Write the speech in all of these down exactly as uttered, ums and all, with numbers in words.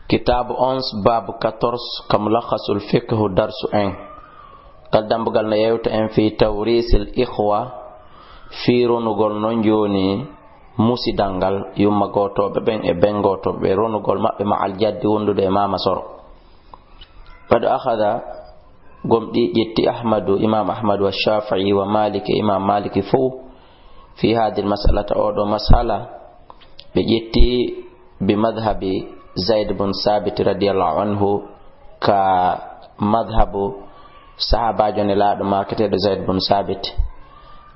Kitaabu onze, baabu quatorze, ka Mulakhasul Fiqhu, darsu un. Ngal dambugal no yewta en fii tawrisil ikhwa, fii ronugol non jooni musidal ngal yumma gootooɓe ɓen e ben gootooɓe, ronugol maɓɓe ma'al jaddi wondude e maama soro. Qad akhadha, gomɗii ƴetti Ahmadu, Imam Ahmadu wa Shafi'i wa Malik e Imam Maliki fow, fi hadhihi al-mas'alata, oo ɗoo mas'ala, ɓe ƴetti bi madhhabi Zaid bun Sabit radiyallahu anhu, ka madhhabu sahaabaajo Nelaaɗo maaketeeɗo Zaid bun Sabit.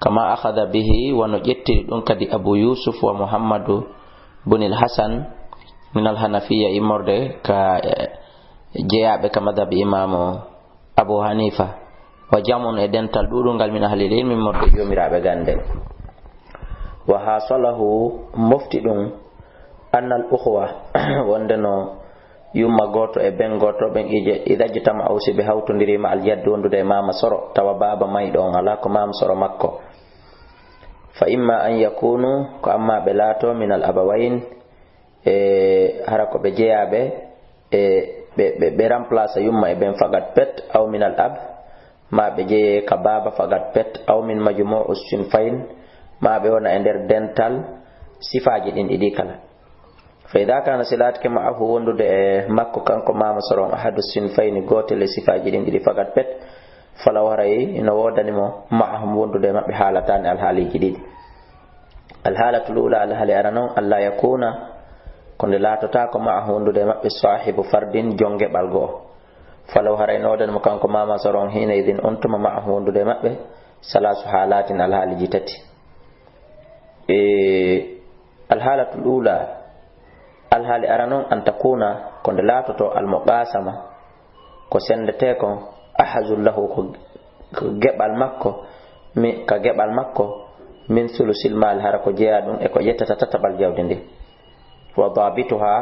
Kama akhadha bihi, wano ƴettiri ɗum kadi Abu Yusuf wa Muhammadu bun al-Hasan min al-Hanafiya, immorde ka, eh, jeyaaɓe ka madhhabi Imaamu Abu Hanifa, wa jam'un, e dental ɗuuɗungal, min ahlil ilmi, immorde joomiraaɓe gannde. Wa hasalahu, mofti ɗum, annal ukhwa, wonde no yumma gooto e ben gooto ɓen, ije, idha ijtama'u, si ɓe hawtondiri, ma'al jaddi, wondude e maama soro, tawa baaba mayɗo on alaa ko maama soro makko. Fa imma an yakunu, ko amma ɓe laato, minal abawayn, e hara ko ɓe jeyaaɓe, e ɓe, ɓe, ɓe remplace yumma e ben faqat pet, aw minal ab, ma ɓe jeyee ka baaba faqat pet, aw min majmu'u sinfayn, ma ɓe wona e nder dental sifaaji ɗin ɗiɗi kala. Fa idha kana, si laatike, ma'ahu, wondude e makko kanko maama soro on, ahadu sinfayni, gootel e sifaaji ɗin ɗiɗi faqat pet, falaw, haray no woodani mo, ma'ahum, wondude e maɓɓe, haalataani, alhaaliiji ɗiɗi. Alhaalatul ula, alhaali arano on, alla yakuna, ko nde laatotaako, ma'ahu, wondude e maɓɓe, sahibu fardin, jon geɓal go'o. Falaw, haray no woodani mo kanko maama soro on, hina idin, on tuma, ma'ahu, wondude e maɓɓe, salaasu haalatin, alhaaliiji tati. E alhaalatul ula, alhaali arano on, an takuna, ko nde laatoto, almuqasama, ko senndetee kon, ahazun lahu, ko, ko geɓal makko, mi, ka geɓal makko, min sulusil maal, hara ko jeyaa ɗum e ko ƴettata tataɓal jawdi ndin. Wa dabituha,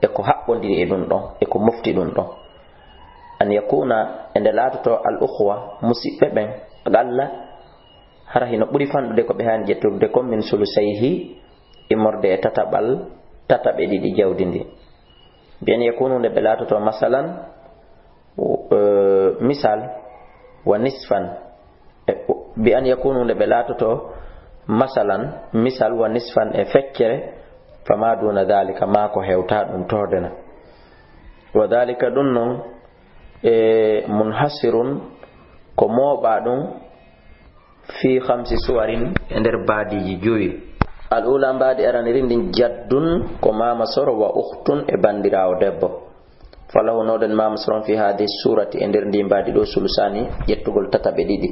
e ko haɓɓondiri e ɗum ɗon, e ko mofti ɗum ɗon. An yakuna, e nde laatoto, al ukhwa, musiɓɓe ɓen, aqalla, hara hino ɓuri fanɗude ko ɓe haani ƴettude kon, min sulusayhi, immorde e tataɓal, tataɓe ɗiɗi jawdi ndin. Bi an yakunu, nde ɓe laatoto, masalan, eh, misal, wa nisfan. Eh, bi an yakunu, nde ɓe laatoto, masalan, misal, wa nisfan, e feccere, fama duna dhalika, maa ko hewtaa ɗum toodena. Wa dhalika, ɗum non, eh, munhasirun, ko mooɓaa ɗum, fi khamsi suwarin, e nder baadiiji joyi. Al ula, mbaadi araniri ndin, jaddun, ko maama soro, wa ukhtun, e bandiraawo debbo. Falahu, no woodani maama soro on, fi hadhihi surati, e nder ndi mbaadi ɗoo, sulusani, ƴettugol tataɓe ɗiɗi.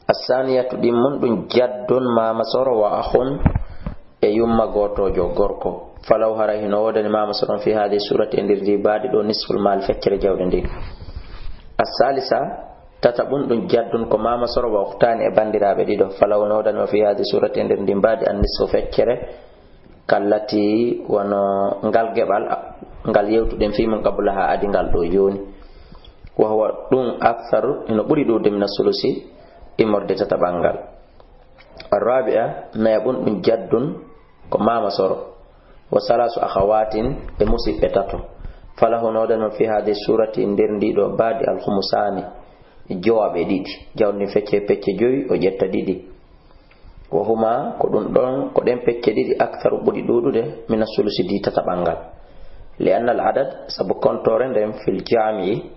Assaniyatu, ɗimmun ɗum, jaddun, maama soro, wa akhun, e yumma gootoojo gorko. Falaw, haray hino woodani maama soro on, fi hadhihi surati, e nder ndi mbaadi ɗoo, nisful maal, feccere jawdi ndin. Assalisa, tataɓun ɗum, jaddun, ko maama soro, wa ukhtaani, e bandiraaɓe ɗiɗo. Falaw, no woodani mo, fi hadhihi surati, e nder ndi mbaadi, an nisfu, feccere, kallati, wano ngal geɓal, ngal yewtuɗen fii mun qablaha, adi ngal ɗoo jooni. Wa huwa, ɗum, aktharu, hino ɓuri ɗuuɗude, mina sulusi, immorde tataɓal ngal. Arrabi'a, nayaɓun ɗum, jaddun, ko maama soro, wa salasu akhawatin, e musiɓɓe tato. Falahu, no woodani mo, fi hadhihi surati, nder ndi ɗoo mbaadi, al khumusaani, jowaaɓe ɗiɗi. Jawdi ndin feccee pecce joyi, o ƴetta ɗiɗi. Wa huma, ko ɗum ɗon, ko ɗen pecce ɗiɗi, aktharu, ɓuri ɗuuɗude, mina sulusi, ndi tataɓal ngal. Li anna al adad, sabu kontoore nden, fil jami'i,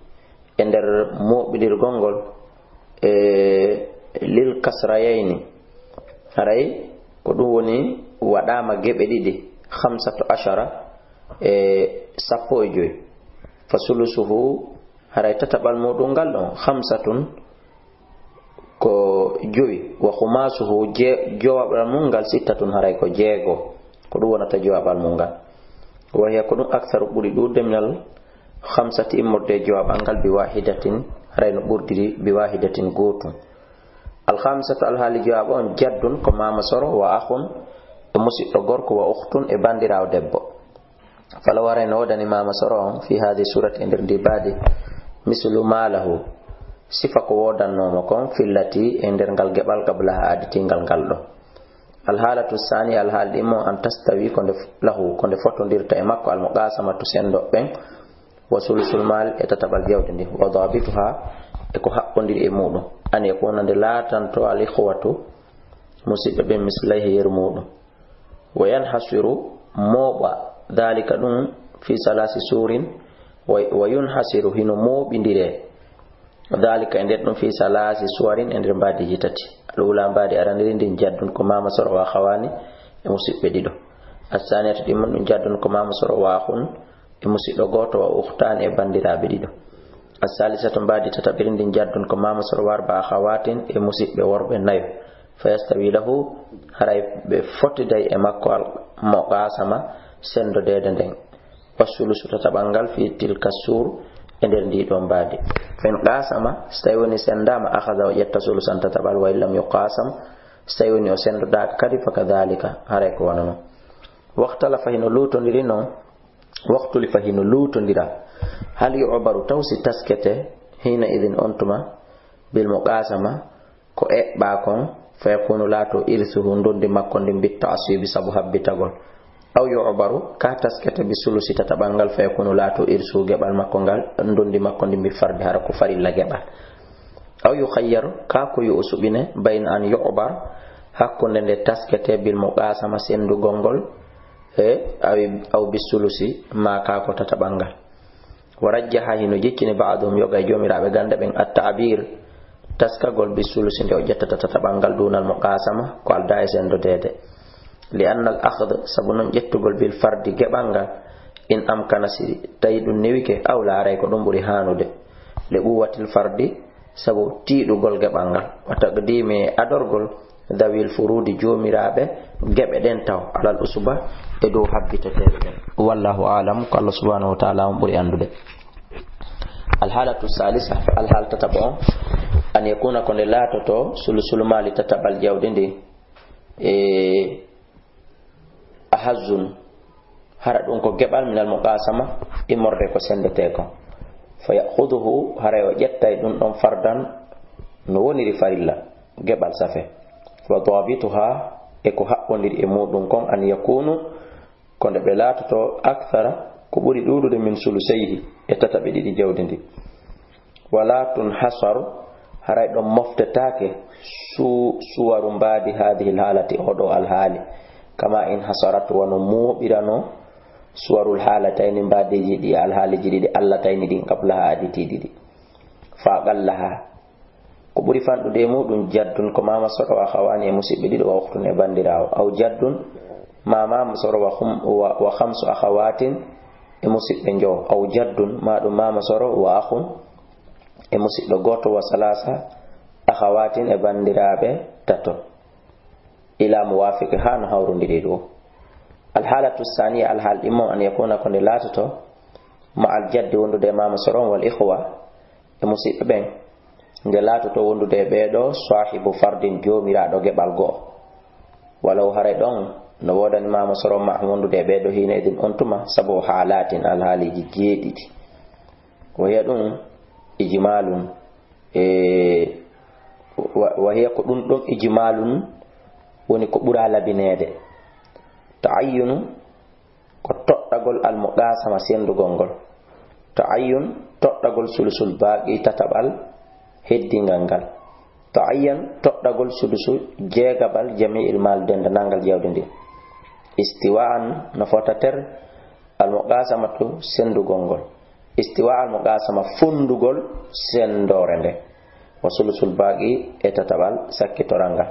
e nder mooɓindirgol ngol, e lil kasrayayni, haray ko ɗum woni waɗaama geɓe ɗiɗi, khamsatu ashara, e sappo e joyi. Fa sulusuhu, haray tataɓal muɗum ngal ɗon, khamsatun, ko joyi, wa khumasuhu, je-, jowaɓal mum ngal, sittatun, haray ko jeego, ko ɗum wonata jowaɓal mum ngal. Wa hiya, ko ɗum, aktharu, ɓuri ɗuuɗude, minal khamsati, immorde e jowaɓal ngal, bi wahidatin, haray no ɓurdiri, bi wahidatin, gootun. Al khamisatu, alhaali jowaɓa on, jaddun, ko maama soro, wa akhun, e musiɗɗo gorko, wa ukhtun, e bandiraawo debbo. Falaw, haray no woodani maama soro on, fi hadhihi surati, e nder ndi mbaadi, mislu ma lahu, sifa ko woodannoo mo kon, fillati, e nder ngal geɓal, qablaha, aditingal ngal ɗoo. Alhaalatu saani, alhaali ɗimmo, an tastawi, ko nde f-, lahu, ko nde fotondirta e makko, almuqasamatu, sendo ɓen, wa sulusul maal, e tataɓal jawdi ndin, wa dabituha, e ko haqqondiri e muɗum, an yakuna, nde laatanto, al ikhwatu, musiɓɓe ɓen, mislayhi, yeru muɗum, wa yanhasiru, mooɓa, dhalika, ɗum, fi salasi surin, wa, wa yunhasiru, hino mooɓindire, dhalika, e nder ɗum, fi salasi suwarin, e nder mbaadiiji tati. Al ula, mbaadi araniri ndin, jaddun, ko maama soro, wa akhawani, e musiɓɓe ɗiɗo. Assaniyatu, ɗimmo ɗum, jaddun, ko maama soro, wa akhun, e musiɗɗo gooto, wa ukhtani, e banndiraaɓe ɗiɗo. Assalisatu, mbaadi tataɓiri ndin, jaddun, ko maama soro, wa arba akhawatin, e musiɓɓe worɓe nayo. Fa yastawi lahu, haray ɓe fotiday e makko, al muqasama, sendodeede nden. Wa sulusu, tataɓal ngal, fi tilka sur, e nder ndi ɗon mbaadi. Fa in qasama, so tawi woni sendaama, akhadha, o ƴetta sulusan, tataɓal, wa in lam yuqasam, so tawi woni o sendodaaka kadi, fa kadhalika, haray ko wano non. Wakhtalafa, hino luutondiri non, wakhtulifa, hino luutondira, hal yu'baru, taw si taskete, hina idin, on tuma, bil muqasama, ko eɓɓaa kon, fa yakunu, laato, irsuhu, ndondi makko ndin, bit ta'sibi, sabu habbitagol. Aw yu'baru, ka taskete, bi sulusi, tataɓal ngal, fa yakunu, laato, irsuhu, geɓal makko ngal, ndondi makko ndin, bil fardi, hara ko farilla geɓal. Aw yukhayyaru, ka ko yo o suɓine, bayna an yu'bar, hakkunde nde taskete, bil muqasama, sendugol ngol, e, awi, aw bi sulusi, ma ka ko tataɓal ngal. Wa rajjaha, hino jiccini, ba'duhum, yoga e joomiraaɓe gannde ɓen, at-ta'bir, taskagol, bi sulusi, nde o ƴettata tataɓal ngal, dunal muqasama, ko aldaa e sendodeede. Li anna al akhd, sabu non ƴettugol, bil fardi, geɓal ngal, in amkana, si tawi ɗum newike, awla, haray ko ɗum ɓuri haanude. Li quwwatil fardi, sabu tiiɗugol geɓal ngal. Wa taqdimi, e adorgol, dhawil furudi, joomiraaɓe geɓe ɗen taw, alal usuba, e dow habbiteteeɓe ɓen. Wallahu a'lam, ko Allah subhanahu wa ta'ala on ɓuri anndude. Alhaalatu salisa, alhaal tataɓo on, an yakuna, ko nde laatoto, sulusul maali, tataɓal jawdi ndi, e ahazzun, hara ɗum ko geɓal, minal muqasama, immorde ko sendetee kon. Fa ya'khuduhu, haray o ƴettay ɗum ɗon, fardan, no woniri farilla, geɓal safe. Wa dabituha, e ko haɓɓondiri e muɗum kon, an yakunu, ko nde ɓe laatoto, akthara, ko ɓuri ɗuuɗude, min sulusayhi, e tataɓe ɗiɗi jawdi ndi. Wala tunhasaru, haray ɗon moftetaake, su-, suwaru mbaadi hadihil haalati, oo ɗoo alhaali, kama inhasarat, wano mooɓirano suwarul haalatayni, mbaadiiji ɗi alhaaliiji ɗiɗi allatayni ɗin, qablaha, aditiiɗi ɗi. Fa aqallaha, ko ɓuri fanɗude e muɗum, jaddun, ko maama soro, wa akhawani, e musiɓɓe ɗiɗo, wa ukhtun, e banndiraawo, aw jaddun, ma maama soro, wa khum-, wa, wa khamsu akhawatin, e musiɓɓe njowo, aw jaddun, ma ɗum maama soro, wa akhun, e musiɗɗo gooto, wa salasa akhawatin, e banndiraaɓe tato, ila muwafiqi, haa no hawrondiri ɗum. Alhaalatu saaniya, alhaal ɗimmo, an yakuna, ko nde laatoto, ma al jaddi, wondude e maama soro on, wal ikhwa, e musiɓɓe ɓen, nde laatoto wondude e ɓee ɗoo, saahibu fardin, joomiraaɗo geɓal go'o. Walaw, haray ɗon no woodani maama soro on, ma, wondude e ɓee ɗoo, hiina idin, on tuma, sabu haalatin, alhaaliiji jeeɗiɗi. Wa hiya, ɗum, ijmaalun, e, wa, wa hiya, ko ɗum ɗon, ijmaalun, woni ko ɓura labineede. Ta'ayyunu, ko toɗɗagol, almuqasama, sendugol ngol. Ta'ayyun, toɗɗagol, sulusul baaqi, tataɓal heddingal ngal. Ta'ayyan, toɗɗagol, sudusu jeegaɓal, jami'il maal, dendanangal jawdi ndin. Istiwa'an, no fota ter, almuqasamatu, sendugol ngol. Istiwa almuqasama, fondugol sendoore nde. Wa sulusul baaqi, e tataɓal sakkitoral ngal.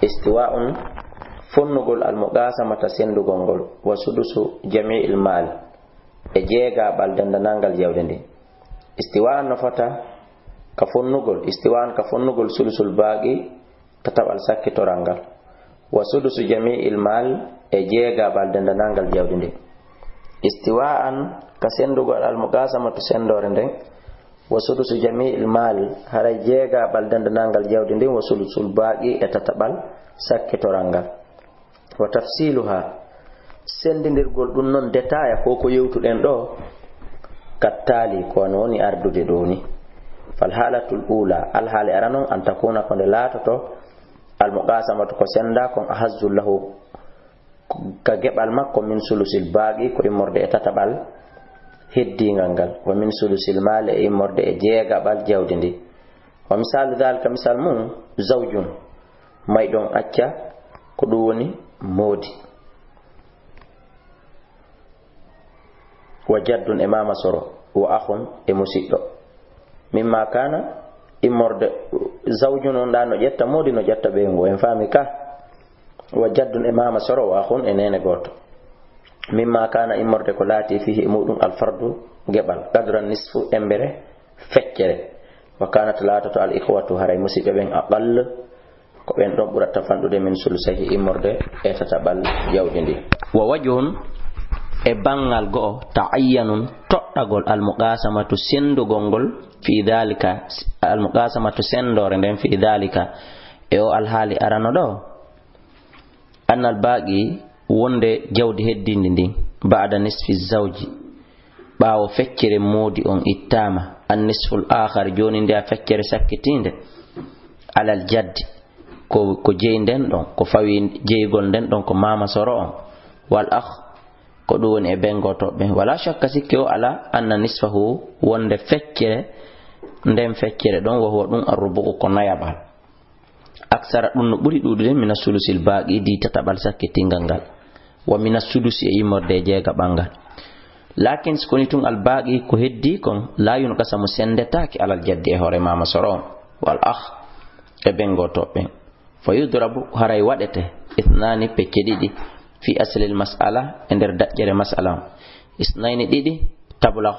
Istiwa'un, fonnugol, almuqasamata, sendugol ngol, wa sudusu jami'il maal, e jeegaɓal dendanangal jawdi ndin. Istiwa'an no fota ka fonnugol, istiwa'an ka fonnugol sulusul baaqi, tataɓal sakkitoral ngal, wa sudusu jami'il maal, e jeegaɓal dendanangal jawdi ndin. Istiwa'an ka sendugol almuqasamatu, sendoore nden, wa sudusu jami'il maal, haray jeegaɓal dendanangal jawdi ndin, wa sulusul baaqi, e tataɓal sakkitoral ngal. Wa tafsiluha, sendindirgol ɗum non, detaya ko ko yewtuɗen ɗo, kattali, ko wano woni ardude ɗo ni. Fal haalatul ula, alhaali arano, an takuna, ko nde laatoto, Al-muqasamatu ko senda kon, ahazzu lahu, ka geɓal makko, min sulusil baaqi, ko immorde e tataɓal heddiingal ngal, wa min sulusil maali, e immorde e jeegaɓal jawdi ndi. Wa misalu dhalika, misal mum, zawjun, mayɗon acca, ko ɗum woni moodi. Wa jaddun, e maama soro, wa akhun, e musiɗɗo. Mimma kana, immorde, zawjun on ɗa no ƴetta moodi, no ƴetta ɓeyngu, en faami ka. Wa jaddun, e maama soro, wa akhun, e neene gooto. Mimma kana, immorde ko laati, fihi, e muɗum, al fardu, geɓal, qadra nisfu, embere feccere. Wa kanat, laatoto, al ikhwatu, haray musiɓɓe ɓen, aqall, ko ɓen ɗon ɓurata fanɗude, min sulusayhi, immorde e tataɓal jawdi ndi. Wa wajhun, e banngal go'o, ta'ayyanun, toɗɗagol, al muqasamatu, sendugol ngol, fi dhalika, al muqasamatu, sendore nden, fi dhalika, e o alhaali arano ɗo. Annal baaqi, wonde jawdi heddiindi ndin, ba'da nisfi zawji, ɓaawo feccere moodi on ittaama, an nisful aakhar, jooni nde a feccere sakkitiinde, alal jaddi, ko, ko jeyi nden ɗon, ko fawi jeyigol nden ɗon, ko maama soro on, wal akh, ko ɗum woni e bengotooɓe. Wala shakka, sikke o ala, anna nisfahu, wonde feccere, nden feccere ɗon, wa huwa ɗum arrubu'u, ko nayaɓal. Aksara, ɗum no ɓuri ɗuuɗude, mina sulusil baaqi, di tataɓal sakkitingal ngal, wa mina sudusi, e immorde e jeegaɓal ngal. Lakin, si koni tun al baaqi, ko heddi kon, la yunqasamu, sendetaake, alal jaddi, e hoore maama soro on, wal akh, e bengotooɓe ɓen. Fa yudrabu, haray waɗete, ithnaani, pecce ɗiɗi, fi aslil mas'ala, e nder daƴƴere mas'ala on. Isnayni, ɗiɗi, tabla,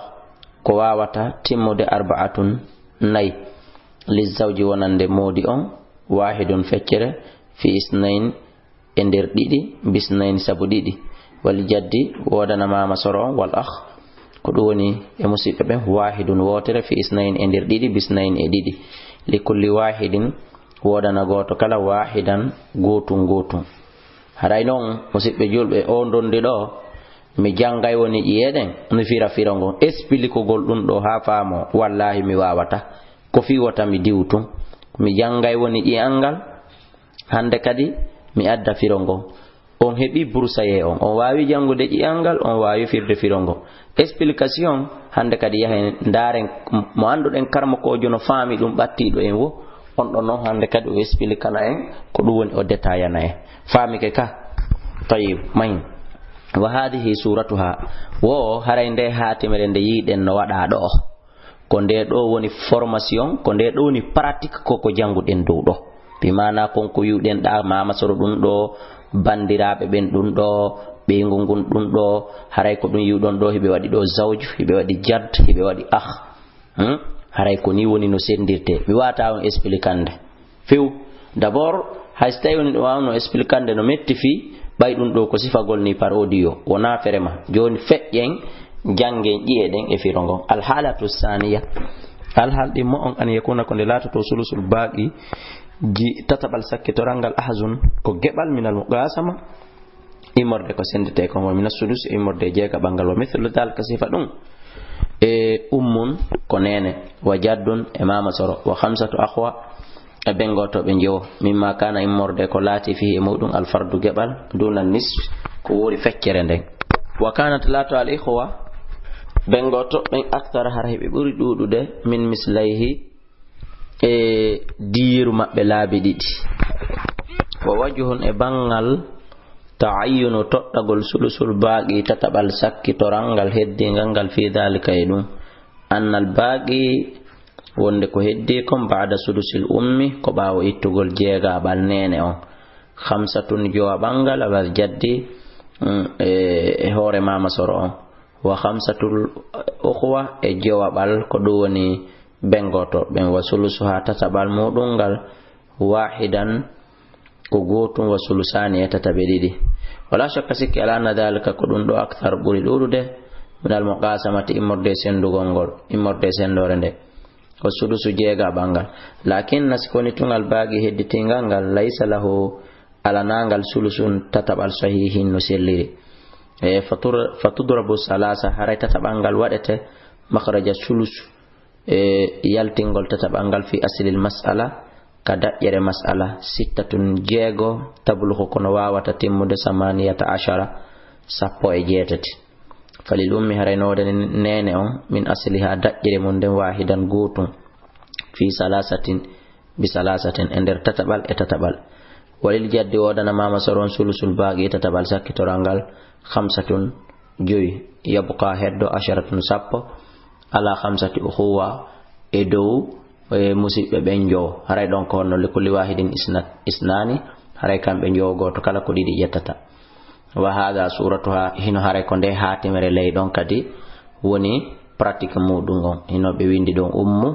ko waawata timmude, arba'atun, nayi, li zawji, wonande moodi on, wahidun, feccere, fi isnayn, e nder ɗiɗi, bisnayn, sabu ɗiɗi, wal jaddi, woodana maama soro on, wal akh, ko ɗum woni e musiɓɓe ɓen, wahidun, wootere, fi isnayn, e nder ɗiɗi, bisnayn, e ɗiɗi, li kulli wahidin, woodana gooto kala, wahidan, gootun gootun. Haray non, musiɓɓe julɓe, o ndondi ɗo, mi janngay woni ƴi'e ɗen, mi fira firo ngon, expliquegol ɗum ɗo haa faamo, wallahi mi waawata. Ko fii wota mi diwu tun. Mi janngay woni ƴi'al ngal, hannde kadi mi adda firo ngon. On heɓi bursaye on. On waawi janngude ƴi'al ngal, on waawi firde firo ngon. Explication, hannde kadi yahen ndaaren mo annduɗen karmokoojo no faami ɗum ɓattiiɗo en wo. On ɗon non hannde kadi o expliquana en ko ɗum woni, o détaillana en. Faamike ka? Tayyib, mahin. Wa hadhihi suratuha. Wo haray nde haatimere nde yiiɗen no waɗa ɗo. Ko nde ɗo woni formation, ko nde ɗo woni pratique ko ko jannguɗen dow ɗo. Bi maana kon ko yiwɗen ɗa, maama soro ɗum ɗo, banndiraaɓe ɓen ɗum ɗo, ɓeyngu ngun ɗum ɗo, haray ko ɗum yiwɗon ɗo, hiɓe waɗi ɗo zawju, hiɓe waɗi jadd, hiɓe waɗi akh. Hmm? Haray ko ni woni no sendirte. Mi wata on expliquande few. D'abord, hay so tawi woni ɗum waawno expliquande no metti fii, ɓay ɗum ɗo ko sifagol ni par audio, wona ferema. Jooni feƴƴen, janngen, ƴi'e ɗen e firo ngon. Al halatu saniya. Alhal ɗin mo on an yakuna ko nde laatoto sulusul baaqi, ji tataɓal sakkitoral ngal ahzun, ko geɓal minal muqasama, immorde ko sendete kon, wa mina sudus, immorde e jeegaɓal ngal, wa mithlu dhalika, sifa ɗum. E ummun ko neene, wa jaddun e maama soro, wa khamsatu akhwa, e ɓen gooto ɓe njowo, mimma kana immorde ko laati fihi e muɗum al fardu geɓal, duna nisf, ko woori feccere nden. Wa kanat laato al ikhwa, ɓen gooto ɓen akthara har heɓe ɓuri ɗuuɗude, min mislayhi, e diiru maɓɓe laabi ɗiɗi. Wa wajhun e banngal ta'ayyunu toɗɗagol sulusul baaqi tataɓal sakkitoral ngal heddingal ngal fi dhalika e ɗum. Annal baaqi wonde ko heddi kon ba'da sudusil ummi ko ɓaawo ittugol jeegaɓal neene on. Khamsatun jowaɓal ngal alal jaddi, mm, e, e hoore maama soro on. Wa khamsatul ukhwa e jowaɓal ko ɗum woni ɓen gooto ɓen wa sulusuha tataɓal muɗum ngal wahidan ko gootum wa sulusani e tataɓe ɗiɗi. Wala shakka sikke ala anna dhalika ko ɗum ɗo akthar ɓuri ɗuuɗude minal muqasamati immorde e sendugol ngol, immorde e sendore nde. Ko sudusu jeegaɓal ngal. Lakin na si koni tungal baaqi hedditingal ngal laysa lahu alanangal sulusun tataɓal sahihin no selliri. E fatur-, fatudrabu salasa haray tataɓal ngal waɗete makhraja sulus e yaltingol tataɓal ngal fi aslil mas'ala, ka daƴƴere mas'ala, sittatun jeego, tabluhu kono waawata timmude samaniyata ashara, sappo e jeetati. Falil ummi haray no woodani neene on, min asliha daƴƴere mum nden waahidan gootun, fi salasatin bi salasatin e nder tataɓal e tataɓal. Walil jaddi woodana maama soro on sulusul baaqi e tataɓal sakkitoral ngal, khamsatun joyi, yabqa heddo asharatun sappo, ala khamsati ukhuwa e dow e musiɓɓe ɓen njowo. Haray ɗon ko honno? Li kulli wahidin isna-, isnani, haray kamɓe njowo gooto kala ko ɗiɗi ƴettata. Wa hadha suratuha, hino haray ko nde haatimere ley ɗon kadi woni pratique muɗum on. Hino ɓe windi ɗon ummu,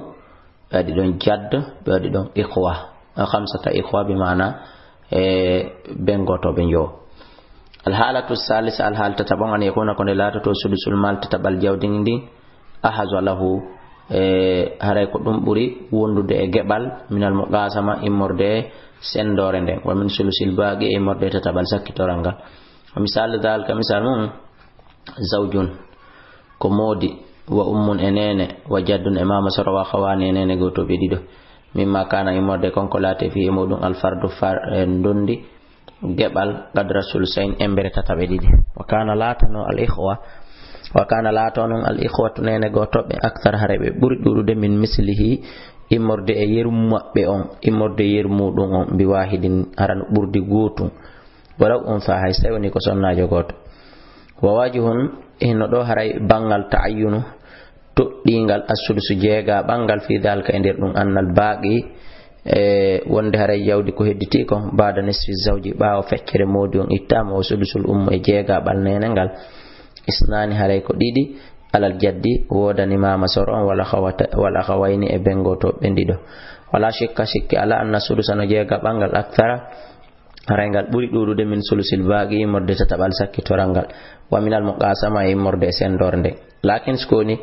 ɓe waɗi ɗon jadd, ɓe waɗi ɗon ikhwa. Khamsata ikhwa bi maana e ɓen gooto ɓe njowo. Al halatu salisa, al haal tataɓon, an yakuna ko nde laatoto sudusul mal tataɓal jawdi ndin, ahaza lahu, e, haray ko ɗum ɓuri wondude e geɓal, minal muqasama, immorde e sendore nden, wa min sulusil baaqi, e immorde e tataɓal sakkitoral ngal. Wa misal dhalika, misal mum, zawjun, ko moodi, wa ummun e neene, wa jaddun e maama soro, wa akhawani e neene gooto ɓe ɗiɗo. Mimma kana immorde kon ko laate fi e muɗum al fardu far-, e ndondi, geɓal qadra sulusayn, embere tataɓe ɗiɗi. Wa kana laatano al ikhwa, wa kana laato non al ikhwatu neene gootoɓe akthar hare ɓe ɓuri ɗuuɗude min mislihi, immorde e yeru maɓɓe on, immorde e yeru muɗum on, bi wahidin hara no ɓurdi gootun. Walaw unsa hay so tawi woni ko sonnaajo gooto. Wa wajhun hino ɗo haray banngal ta'ayyunu, toɗɗingal assudusu jeega ɓanngal fi dhalika e nder ɗum annal baaqi, e wonde haray jawdi ko hedditi ko baada nisfi zawji ɓaawo feccere moodi on ittaama o sudusul ummu e jeega ɓal neene ngal. Isnani haray ko ɗiɗi alal jaddi woodani maama soro on wala khawata-, wala khawayni e bengoto ɓen ɗiɗo. Wala shikka shikki ala anna sudusa no jeega ɓanngal akthara haray ngal ɓuri ɗuuɗude min sulusil baaqi, immorde tataɓal sakkitoral ngal, wa minal muqasama, e immorde e sendorde. Lakin so ko woni,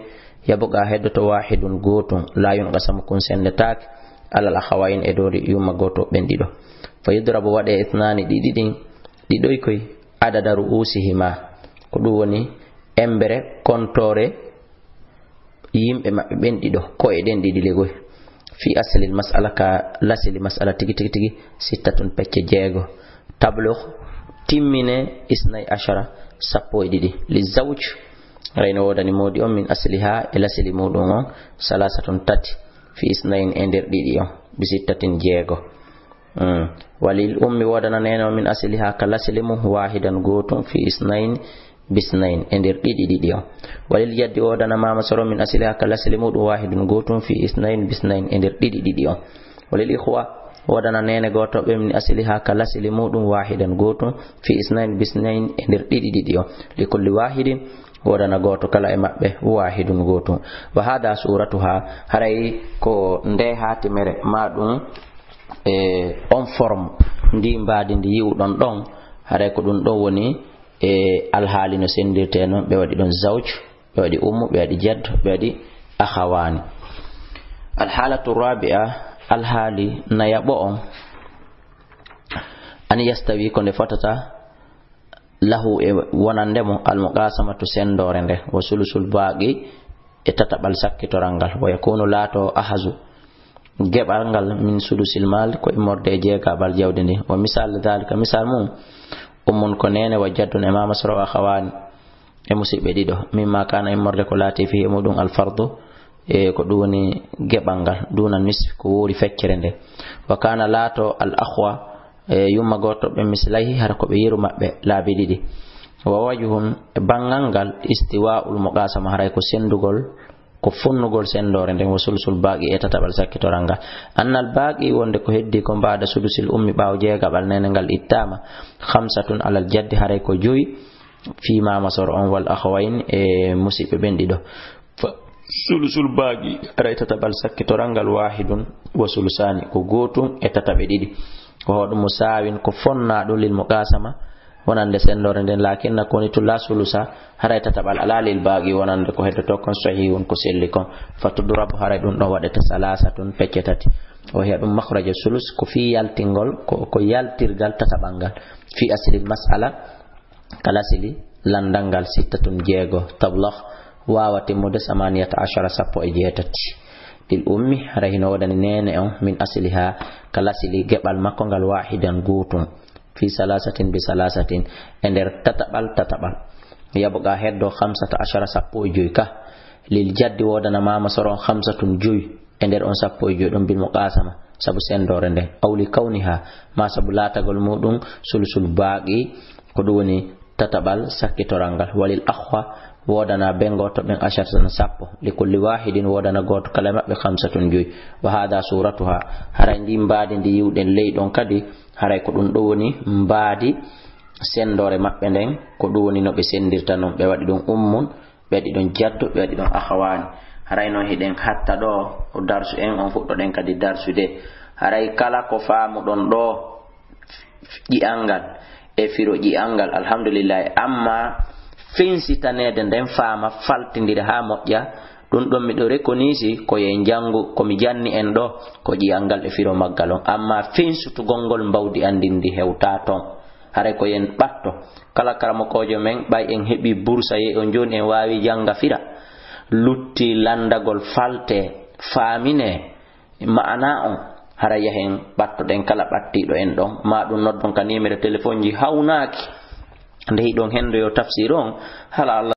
yabqa heddoto wahidun gootun, la yunqasamu kun sendetaake, alal akhawayn e dow yumma gooto ɓen ɗiɗo. Fa yudrabu waɗe ithnani ɗiɗi ɗin, ɗiɗoy koy, adada ru'usihima. Ko ɗum woni embere kontoore yimɓe maɓɓe ɓen ɗiɗo, ko e ɗen ɗiɗi legoy. Fi aslil mas'ala ka lasili mas'ala tigi tigi tigi, sittatun pecce jeego. Tablugh timmine isnay ashara, sappo e ɗiɗi. Li zawj, rayno woodani moodi on min asliha e lasili muɗum on, salasatun tati, fi isnayn e nder ɗiɗi on, bi sittatin jeego. Mm. Walil ummi woodana neene on min asliha ka lasili mum wahidan gootun fi isnayn bisnayn e nder ɗiɗi ɗiɗi on. Walil jaddi woodana maama soro min asliha ka lasili muɗum wahidun gootun fi isnayn bisnayn e nder ɗiɗi ɗiɗi on. Walil ikhwa woodana neene gootoɓe min asliha ka lasili muɗum wahidan gootun fi isnayn bisnayn e nder ɗiɗi ɗiɗi on. Li kulli wahidin woodana gooto kala e maɓɓe wahidun gootun. Wa hada suratuha, haray ko nde haatimere ma ɗum e on forme, ndi mbaadi ndi yi'uɗon ɗon, haray ko ɗum ɗon woni e alhaali no sendirte noon, ɓe waɗi ɗon zawj, ɓe waɗi ummu, ɓe waɗi jadd, ɓe waɗi akhawani. Alhalatu rabi'a, alhaali nayaɓo on, an yastawi ko nde fotata, lahu e wonande mo, almuqasamatu sendore nde, wa sulusul baaqi e tataɓal sakkitoral ngal, wa yakunu laato ahazu, geɓal ngal min sudusil mal ko immorde e jeegaɓal jawdi ndi. Wa misal dhalika, misal mum, ummun ko neene, wa jaddun e maama soro, wa akhawani e musiɓɓe ɗiɗo. Mimma kana immorde ko laati fi e muɗum al fardu, e ko ɗum woni geɓal ngal, duna nisfi ko woori feccere nde. Wa kana laato al akhwa, e yumma gooto ɓe mislayhi hara ko ɓe yeru maɓɓe laabi ɗiɗi. Wa wajhun e banngal ngal istiwa'ul muqasama haray ko sendugol ko fonnugol sendore nden, wa sulusul baaqi e tataɓal sakkitoral ngal. Annal baaqi wonde ko heddi ko mbaada sudusil ummi ɓaawo jeegaɓal neene ngal ittaama, khamsatun alal jaddi haray ko joyi, fi maama soro on wal akhawayn e musiɓɓe ɓen ɗiɗo. Fa sulusul baaqi haray tataɓal sakkitoral ngal wahidun wa sulusani ko gootun e tataɓe ɗiɗi. Wa huwa ɗum musaawin ko fonnaaɗo lil muqasama wonande sendore nden, lakinna ko woni tun la sulusa, haray tataɓal alaa lil baaqi wonande ko heddoto kon sahihun ko selli kon. Fa tudrabu haray ɗum ɗon waɗete salasatun pecce tati. O wiya ɗum makhraja sulus ko fii yaltingol, ko, ko yaltirgal tataɓal ngal. Fi aslil mas'ala ka lasili landal ngal sittatun jeego. Tablugh waawa timmude samaniyata ashara sappo e jeetati. Lil ummi, haray hino woodani neene on, min asliha, ka lasli geɓal makko ngal, waahidan, gootun, fi salasatin bi salasatin, e nder tataɓal tataɓal. Yabqa, heddo, khamsata ashara, sappo e joy ka. Lil jaddi, woodana maama soro on, khamsatun, joy, e nder on sappo e joy ɗon, bil muqasama, sabu sendoore nden. Aw li kawniha, ma sabu laatagol muɗum, sulusul baaqi, ko ɗum woni tataɓal sakkitoral ngal. Walil akhwa, woodana ben gooto ɓen, asharatan, sappo. Li kulli wahidin, woodana gooto kala e maɓɓe, khamsatun, joy. Wa hadha suratuha, haray ndi mbaadi ndi yiwɗen ley ɗon kadi, haray ko ɗum ɗo woni mbaadi sendoore maɓɓe nden, ko ɗum woni no ɓe sendirta non, ɓe waɗi ɗum ummun, ɓe waɗi ɗum jaddu, ɓe waɗi ɗum akhawani. Haray non hiɗen hatta ɗo darsu en on, fuɗɗoɗen kadi darsude. Haray kala ko faamuɗon ɗo, ƴi'al ngal e firo ƴi'al ngal, alhamdulillahi. Amma finsitaneede nden faama, faltindira haa moƴƴa, ɗum ɗon miɗo rekonisi ko ye njanngu, ko mi janni en ɗo, ko ƴi'al ngal e firo maggal on. Amma finsutugol ngol, mbawdi an ndin ndi hewtaa ton. Haray ko yen ɓatto. Kala karamokoojo men, ɓay en heɓi bursa, ye on jooni en waawi jannga fira. Lutti lanndagol, falte, faamine, ma'ana on, hara yahen ɓattoɗen kala ɓattiiɗo en ɗon, ma ɗum noddon ka niimero telefonji hawnaaki. Nde hiɗon hendo yo tafsir on, hala Allah